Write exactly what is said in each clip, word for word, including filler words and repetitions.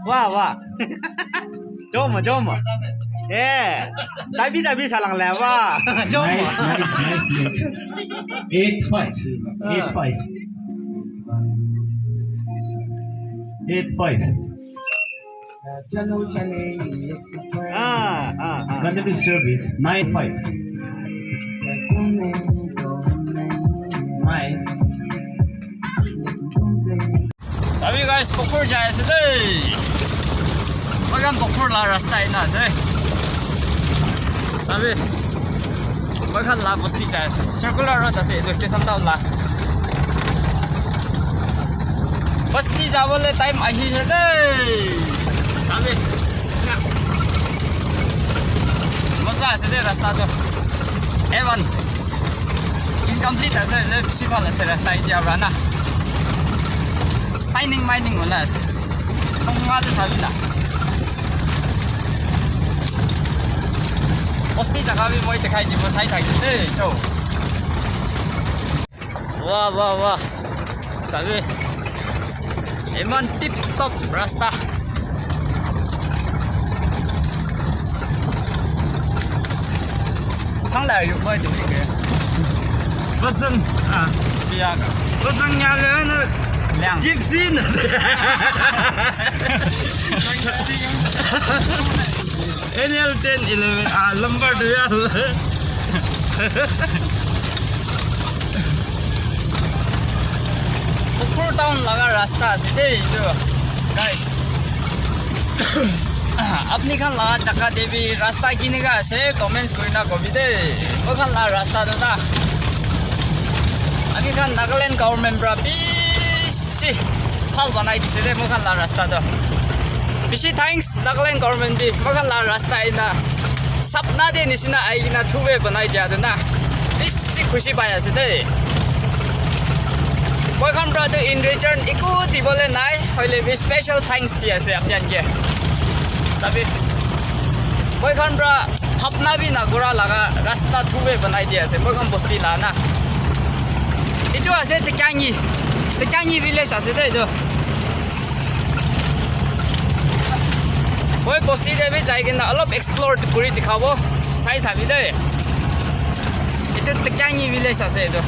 Wah, wah. Joma, joma. Eh, tabi, tabi salang le, wah. Joma. Nice, nice, nice, nice. Eight five. Eight five. Eight five. Ah, ah, ah. Sunday service, nine five. Nice. Sabi guys, Pakur jai ase dei. Moi khan Pakur la rasta ena ase. Sabi, moi khan la bosti jai ase. Circular road ase, etu station town la. Bosti jabole time ahi ase dei. Sabi. Maza ase dei rasta toh. Heaven. Incomplete ase, hoile bishi bhal ase rasta etia para na. Shining mining hola ase. Konga te sabi na. Bosti jaga bi moi dekhai dibo, sai thaki de, cho. Wah, wah, wah. Sabi. Iman tip top rasta. Sang la yu mai de ke. Basan, ah, ya. Basan ya le na. Liang. Gypsy na. N L ten eleven, ah, number twelve. Pakur town laga rasta ase dei etu, guys. Apni khan laga jaga te bi rasta kineka ase, comments kurina kobi dei. Moi khan laga rasta toh na, ami khan Nagaland government pra bishi bhal banai dise dei moi khan laga rasta toh. Bishi thanks Nagaland government te, moi khan laga rasta ena sapna te nishina ahi kena thuvai banai dia toh na, bishi khushi pai ase dei. Moi khan pra toh in return eku dibole nai, hoile bi special thanks di ase apni khan ke. Sabi, moi khan pra bhapna bi nakura laga rasta thuvai banai di ase moi khan bosti la na. Etu ase Tekiangi, Tekiangi village ase dei etu. Moi bosti te bi jai kena olop explore kuri dikhabo, sai sabi dei. Etu Tekiangi village ase etu.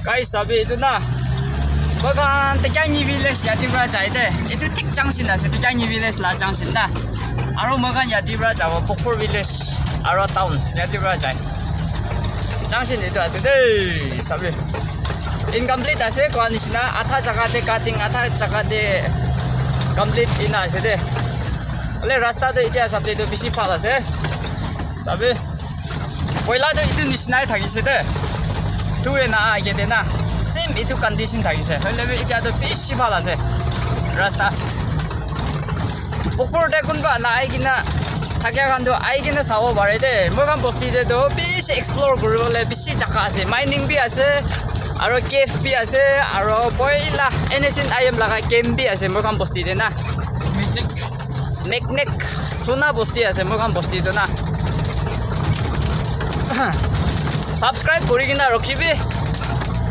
Guys, sabi etu na, moi khan Tekiangi village yate pra jai dei. Etu thik junction ase, Tekiangi village la junction na. Aro moi khan yate pra jabo, Pakur village aro town yate pra jai. Junction etu ase dei, sabi. Incomplete ase, koa nishina, adha jaga te cutting, adha jaga te complete ena ase dei. Hoile rasta toh etia hisab te toh bishi bhal ase, sabi. Poila toh etu nishinai thakise dei. Tu ena age te na. Same etu condition thakise. Hoile bi etia toh bishi bhal ase rasta. Pakur te kunba nai kena thakia khan toh ahi kena sabo pare dei. Moi khan bosti te toh bishi explore kuribole bishi jaga ase. Mining bi ase, aro cave bi ase, aro poila N S C N I M laga camp bi ase moi khan bosti te na. Magnet, Suna bosti ase moi khan bosti toh na. Subscribe kuri kena rakhibi.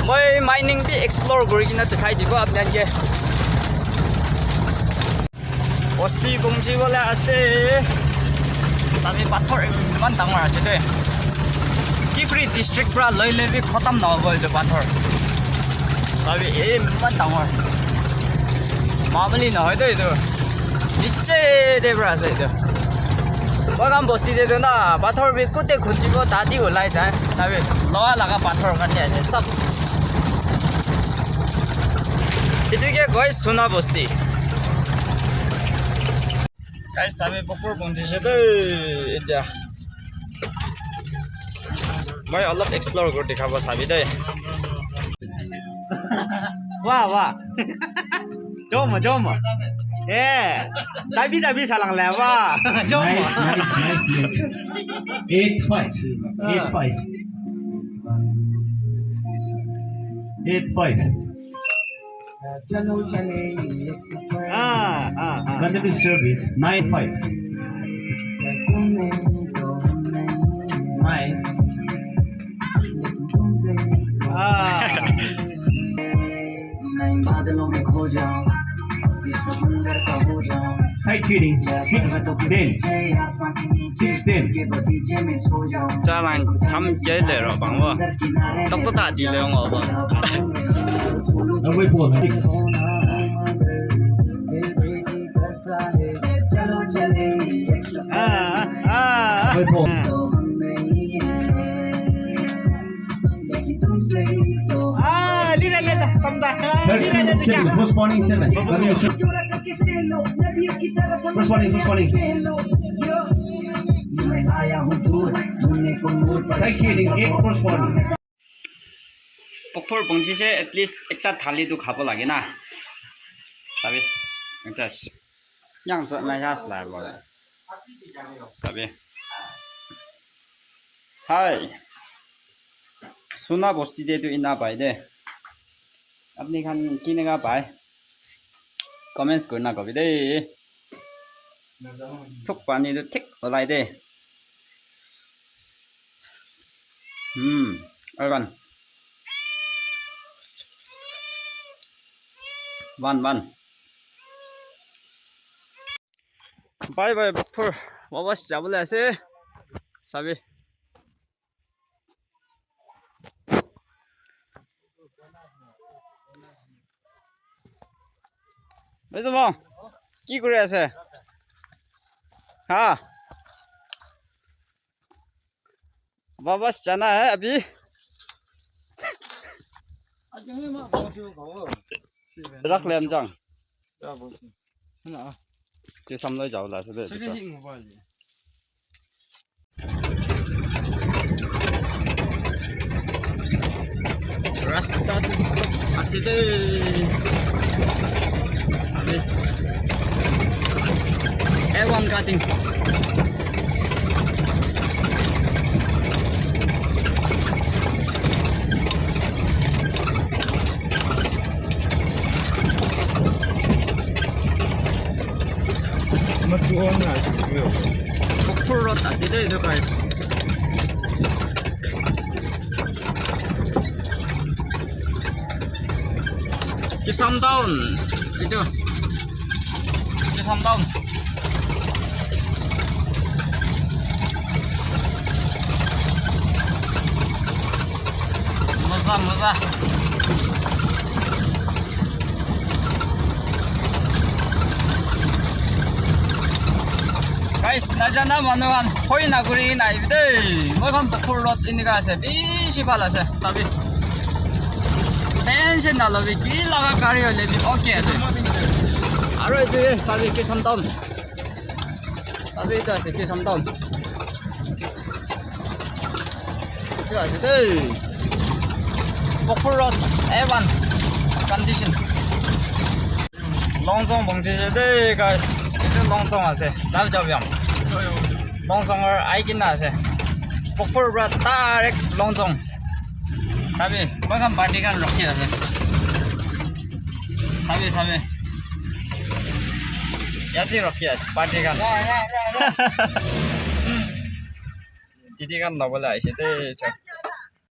Moi mining te explore kuri kena dikhai dibo apni khan ke. Bosti pongchi bole ase. Sabi pathor eman dangor ase dei. Kiphire district pra loile bi khotom nahobo etu pathor. Sabi eman dangor. Mamuli nohoi dei etu. Niche te pra ase etu. Moi khan bosti te toh na, pathor bi kute khundibo, tati ulai jai. Sabi, loha laga pathor khan te ase, sob. Etu ke koi Suna bosti. Guys, sabi, Pakur pongchise dei, etia. Moi olop explore kuri dikhabo sabi dei. Wah, wah. Joma, joma. Eh, tabi, tabi salang le, wah. Joma. Nice, nice, nice, nice. Eight five. Eight five. Eight five. Ah, ah, ah. Sunday service, nine five. Nice. Ah. Side feeding, six ten. Six ten. Chalang cham jai le ro bang wo. Tok to ta di le ngo ba. Number four, six. Ah, ah, ah. Number four. Ah, lira le da, tam da. Lira le da. Seven, first warning, seven. First warning, first warning. Side heading, eight, first warning. Pokphor pongji se at least ekta thali tu khabo lage na. Sabi. Ekta s-, yang sa na ya sla bo. Sabi. Hi. Suna bosti te tu ina pai de. Apni khan kineka pai? Comments kurina kobi de. Thuk pani tu thik olai de. Hmm, oi van. Van, van. Bye bye, Pokphor. Wapas jabole ase. Sabi. Oi, jabo. Ki kori ase? Ha? Wapas jana hai abhi? Rakh le, Amjang. Ke samloi jabo la ase de. Rasta tu ase de. Sabi. A one cutting. Pokphor road ase de etu, guys. Kisam town. Etu. Kisam town. Maza, maza. Guys, najana manu khan hoi na kuri na aibi de. Moi khan Pokphor road enika ase, bishi bhal ase, sabi. Tension na lobi, ki laga gari hoile bi okay ase. Aro etu sabi, Kisam town. Sabi, etu ase Kisam town. Etu ase de. Pokphor road, A one condition. Longzong pongji ase de, guys. Etu Longzong ase. Love job yam. Longzong or aikina ase. Pokphor road direct Longzong. Sabi, moi khan party khan rukhi ase. Sabi, sabi. Yate rukhi ase, party khan. Titi khan lobole aise de, cha.